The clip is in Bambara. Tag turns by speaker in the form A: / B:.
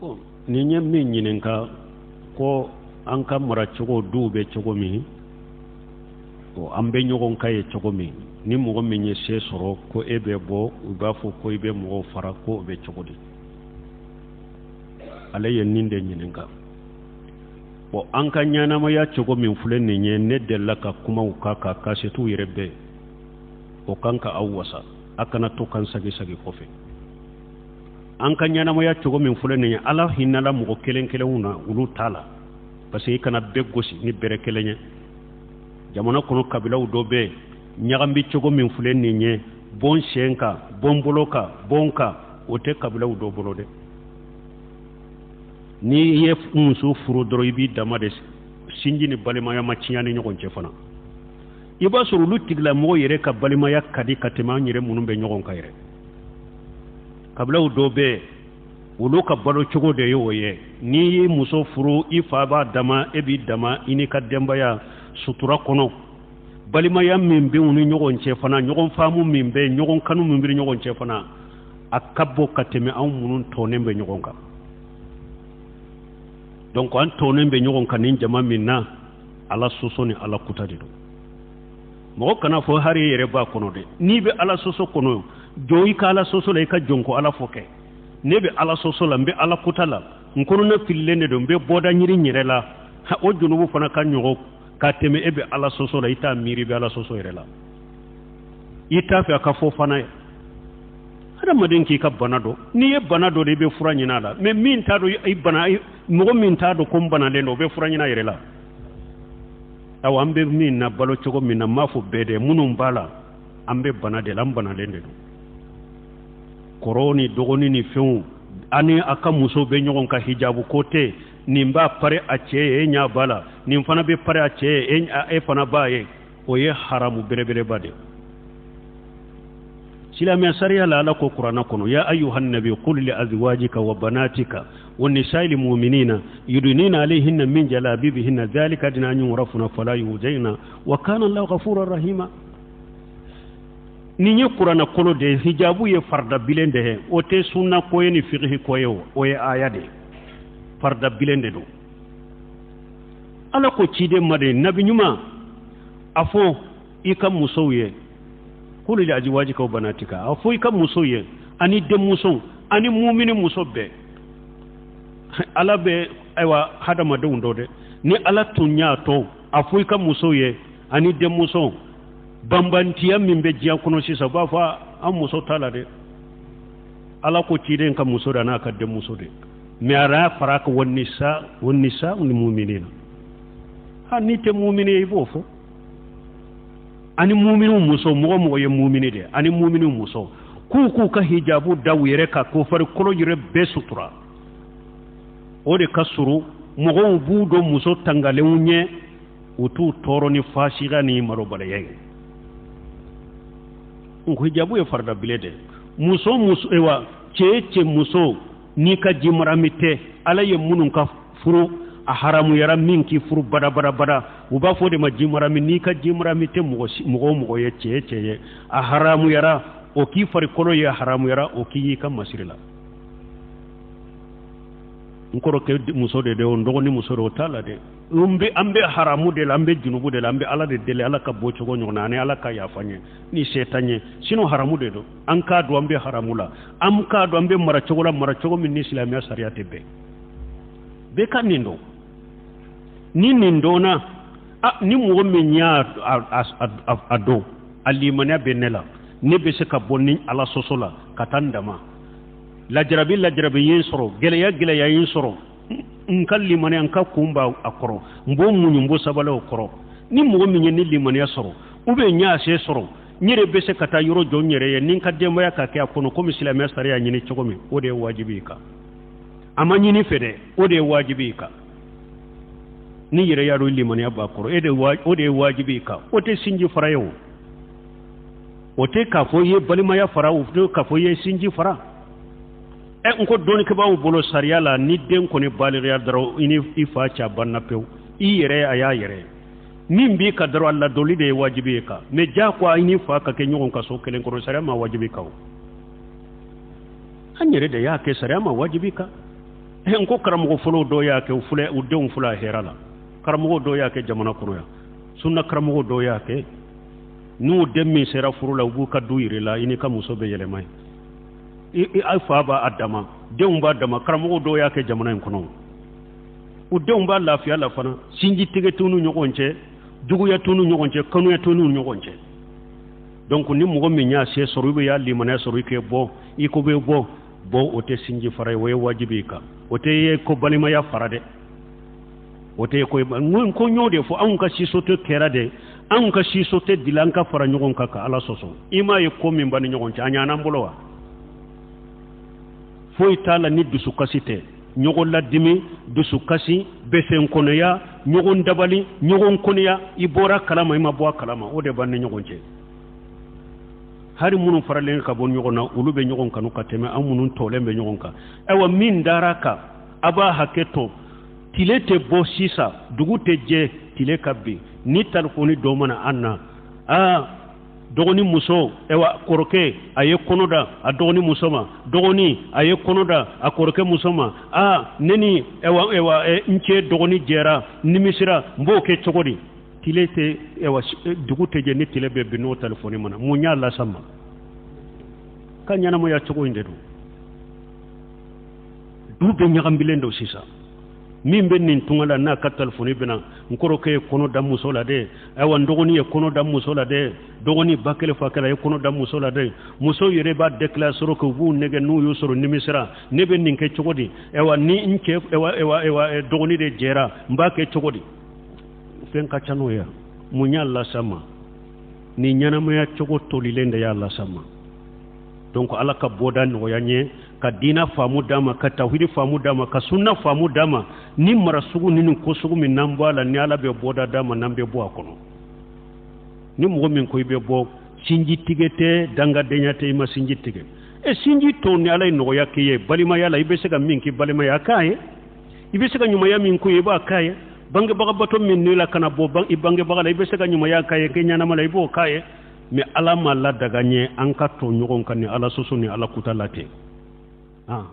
A: Bon, nin ye min ɲininka ko an ka maracogo duw bɛ cogo min, an bɛ ɲɔgɔn kan ye cogo min, ni mɔgɔ min ye se sɔrɔ ko e bɛ bɔ, u b'a fɔ ko i bɛ mɔgɔw fara, ko o bɛ cogo di? Ale ye nin de ɲininka. Bon, an ka ɲɛnamaya cogo min filɛ nin ye, ne delila ka kumaw k'a kan kasɛtiw yɛrɛ bɛɛ, o kan ka aw wasa, a kana to kan sagi sagi kɔfɛ. An ka ɲɛnamaya cogo min filɛ nin ye, Ala hinɛla mɔgɔ kelen kelenw na, olu t'a la, parce que i kana bɛɛ gosi ni bɛrɛ kelen ye. Jamana kɔnɔ kabilaw dɔ bɛ yen, ɲagambi cogo min filɛ nin ye, bɔn sen kan, bɔn bolo kan, bɔn kan, o tɛ kabilaw dɔ bolo dɛ. N'i ye muso furu dɔrɔn, i b'i dama de, sinji ni balimaya ma tiɲɛ ni ɲɔgɔn cɛ fana. I b'a sɔrɔ olu tigilamɔgɔ yɛrɛ ka balimaya ka di ka tɛmɛ an yɛrɛ minnu bɛ ɲɔgɔn kan yɛrɛ. Kabilaw dɔ bɛ yen, olu ka balo cogo de ye o ye. N'i ye muso furu, i fa b'a dama, e b'i dama, i n'i ka denbaya sutura kɔnɔ. Balimaya min bɛ u ni ɲɔgɔn cɛ fana, ɲɔgɔn faamu min bɛ, ɲɔgɔn kanu min bɛ ɲɔgɔn cɛ fana, a ka bon ka tɛmɛ anw minnu tɔnnen bɛ ɲɔgɔn kan. Donc an tɔnnen bɛ ɲɔgɔn kan nin jama min na, Ala sɔsɔ ni Ala kuta de don. Mɔgɔ kana fɔ hari i yɛrɛ b'a kɔnɔ dɛ. N'i bɛ Ala sɔsɔ kɔnɔ, jɔ i ka Ala sɔsɔ la, i ka jɔn ko Ala fɔ kɛ. Ne bɛ Ala sɔsɔ la, n bɛ Ala kuta la, n kɔnɔna fililen de don, n bɛ bɔda ɲini n yɛrɛ la. O junubu fana ka ɲɔgɔn ka tɛmɛ e bɛ Ala sɔsɔ la, i t'a miiri i bɛ Ala sɔsɔ yɛrɛ la, i t'a fɛ a ka fɔ fana ye. Adamaden k'i ka bana dɔn, n'i ye bana dɔn de, i bɛ fura ɲini a la. Mais min t'a dɔn i bana, mɔgɔ min t'a dɔn ko n banalen don, o bɛ fura ɲini a yɛrɛ la. Awa, an bɛ min na, balo cogo min na, n m'a fɔ bɛɛ dɛ, minnu b'a la, an bɛ bana de la, an banalen de don. Kɔrɔ ni dɔgɔnin ni fɛnw ani a ka muso bɛ ɲɔgɔn kan, hijabu ko tɛ. Nin b'a pare a cɛ ye, e ɲɛ b'a la, nin fana bɛ pare a cɛ ye, e fana b'a ye. O ye haramu belebeleba de ye silamɛya sariya la. Ala ko kuranna kɔnɔ: ya ayuha nabi qul li azwajika wa banatika wa nisa'il mu'minina yudnina alayhinna min jalabibihinna dhalika adna an yurafna fala yuzaina wa kana Allahu ghafuran rahima. Nin ye kuranna kolo de ye. Hijabu ye farida bilen de ye, o tɛ sunna ko ye ni fiqhi ko ye, o ye aya de ye, farida bilen de don. Ala ko ciden ma de, nabi ɲuman, a fɔ i ka musow ye: qul li azwajika wa banatika, a fɔ i ka musow ye ani denmusow ani mumini muso bɛɛ. Ala bɛ ayiwa hadamadenw dɔ dɛ. Ni Ala tun y'a to a fɔ i ka musow ye ani denmusow, banbantiya min bɛ diɲɛ kɔnɔ sisan, u b'a fɔ an muso t'a la dɛ. Ala ko ciden ka muso de n'a ka denmuso de, mais a y'a fara ka wa nisa wa nisa ni muminina. Ha, n'i tɛ mumini ye, i b'o fɔ. Ani muminiw muso, mɔgɔ mɔgɔ ye mumini de, ani muminiw muso, k'u ka hijabu da u yɛrɛ kan, k'o farikolo yɛrɛ bɛɛ sutura. O de ka surun mɔgɔw b'u dɔn muso tangalenw ɲɛ, u t'u tɔɔrɔ ni fasiya ni malobaliya ye. Hijabu ye farida bile de. Muso muso, ewa cɛ cɛ muso, n'i ka jimarami tɛ, Ala ye minnu ka furu a haramuyara min k'i furu badabadabada, u b'a fɔ o de ma jimarami. N'i ka jimarami tɛ mɔgɔ o mɔgɔ ye, cɛ cɛ ye, a haramuyara o k'i farikolo ye, haramuyara o k'i y'i ka masiri la. N kɔrɔkɛ muso de o, n dɔgɔnin muso de, o t'a la dɛ. An bɛ haramu de la, an bɛ junubu de la, an bɛ Ala de deli, Ala ka bɔ cogo ɲɔgɔn na, ani Ala ka yafa n ye ni se t'an ye. Sinon haramu de don. An k'a dɔn an bɛ haramu la, an k'a dɔn an bɛ mara cogo la, mara cogo min ni silamɛya sariya tɛ bɛn. Bɛɛ ka nin dɔn. Ni nin dɔnna, a ni mɔgɔ min y'a a dɔn, a limaniya bɛ ne la, ne bɛ se ka bɔ ni Ala sɔsɔ la ka taa n dama. Lajarabi lajarabi ye n sɔrɔ, gɛlɛya gɛlɛya ye n sɔrɔ, n ka limaniya, n ka kun b'a a kɔrɔ, n b'o muɲu, n b'o sabali o kɔrɔ. Ni mɔgɔ min ye ni limaniya sɔrɔ, ou bien n y'a se sɔrɔ, n yɛrɛ bɛ se ka taa yɔrɔ jɔ n yɛrɛ ye ni n ka denbaya ka kɛ a kɔnɔ komi silamɛya sariya ɲini cogo min, o de ye wajibi i kan. A ma ɲini fɛ dɛ, o de ye wajibi i kan. Ni yɛrɛ y'a dɔn limaniya b'a kɔrɔ, e de o de ye wajibi i kan. O tɛ sinji fara ye, o o tɛ k'a fɔ i ye balimaya fara, o tɛ k'a fɔ i ye sinji fara. Ɛ, n ko dɔnnikɛbaaw bolo sariya la, ni den kɔni baligaya dɔrɔn, i ni i fa cɛ banna pewu, i yɛrɛ a y'a yɛrɛ min b'i ka dɔrɔn, a ladoli de ye wajibi ye kan. Mais diyagoya i ni fa ka kɛ ɲɔgɔn ka so kelen kɔnɔ, sariya ma wajibi kan. O an yɛrɛ de y'a kɛ, sariya ma wajibi kan. N ko karamɔgɔ fɔlɔw dɔw y'a kɛ, u filɛ, u denw filɛ a hɛrɛ la. Karamɔgɔ dɔw y'a kɛ jamana kɔnɔ yan, sunna karamɔgɔ dɔw y'a kɛ. N'u den min sera furu la, u b'u ka du yir'i la, i n'i ka muso bɛ yɛlɛma yen. I fa b'a dama, denw b'a dama. Karamɔgɔ dɔw y'a kɛ jamana in kɔnɔ, u denw b'a lafiya la fana. Sinji tigɛ t'u ni ɲɔgɔn cɛ, juguya t'u ni ɲɔgɔn cɛ, kanuya t'u ni ɲɔgɔn cɛ. Donc ni mɔgɔ min y'a se sɔrɔ, i bɛ y'a limaniya sɔrɔ, i k'e bɔ, i ko bɛ bɔ bɔ, o tɛ sinji fara ye, o ye wajibi i kan. O tɛ ye ko balimaya fara dɛ, o tɛ ko n ko n y'o de fɔ. Anw ka société kɛra de, anw ka société dila an ka fara ɲɔgɔn kan ka Ala sɔsɔ. I m'a ye ko min b'an ni ɲɔgɔn cɛ, a ɲana an bolo wa? Foyi t'a la ni dusukasi tɛ. Ɲɔgɔn ladimi, dusukasi, bɛsɛnkɔnɔya, ɲɔgɔn dabali, ɲɔgɔn kɔnɔya, i bɔra kalama, i ma bɔ a kalama, o de b'an ni ɲɔgɔn cɛ. Hali minnu faralen ka bɔ ɲɔgɔn na, olu bɛ ɲɔgɔn kanu ka tɛmɛ an minnu tɔlen bɛ ɲɔgɔn kan. Ayiwa, min dara kan, a b'a hakɛ to, tile tɛ bɔ sisan, dugu tɛ jɛ, tile ka bin, ni telefɔni dɔ mana an na, aa, dɔgɔnin muso, ayiwa, kɔrɔkɛ a ye kɔnɔ da a dɔgɔnin muso ma, dɔgɔnin a ye kɔnɔ da a kɔrɔkɛ muso ma, aa, ne ni ayiwa ayiwa n cɛ dɔgɔnin jɛra, nimisira, n b'o kɛ cogo di? Tile tɛ, ayiwa, dugu tɛ jɛ ni tile bɛ bin, n'o telefɔni mana, mun y'a las'an ma? Ka ɲɛnamaya cogo in de don. Du bɛ ɲagambilen don sisan. Min bɛ nin tunga la, n'a ka telefɔni bɛna, n kɔrɔkɛ ye kɔnɔ da muso la dɛ, ayiwa, n dɔgɔnin ye kɔnɔ da muso la dɛ, dɔgɔnin ba kelen fa kelen a ye kɔnɔ da muso la dɛ. Muso yɛrɛ b'a déclaration kɛ, u b'u nɛgɛ, n'u y'u sɔrɔ nimisira, ne bɛ nin kɛ cogo di? Ayiwa, ni n cɛ, ayiwa ayiwa ayiwa, dɔgɔnin de jɛra, n b'a kɛ cogo di? Fɛn ka ca n'o ye. Mun y'a las'an ma? Ni ɲɛnamaya cogo tolilen de y'a las'an ma. Donc Ala ka bɔda nɔgɔya n ye, ka diina faamu d'a ma, ka tawhidi faamu d'a ma, ka sunna faamu d'a ma. Ni mara sugu ni nin ko sugu min n'an bɔ a la, ni Ala bɛ bɔda d'a ma, n'an bɛ bɔ a kɔnɔ. Ni mɔgɔ min ko i bɛ bɔ, sinji tigɛ tɛ, dangadenya tɛ, i ma sinji tigɛ. E sinji tɔ ni Ala ye nɔgɔya k'i ye balimaya la, i bɛ se ka min k'i balimaya, a k'a ye. I bɛ se ka ɲumanya min k'u ye, i b'a k'a ye. Bangebagabato min n'i la kana bɔ i bangebaga la, i bɛ se ka ɲumanya k'a ye, k'i ɲɛnama la, i b'o k'a ye. Mais Ala ma ladaga ɲɛ an ka to ɲɔgɔn kan ni Ala sɔsɔ ni Ala kuta la ten. Ah.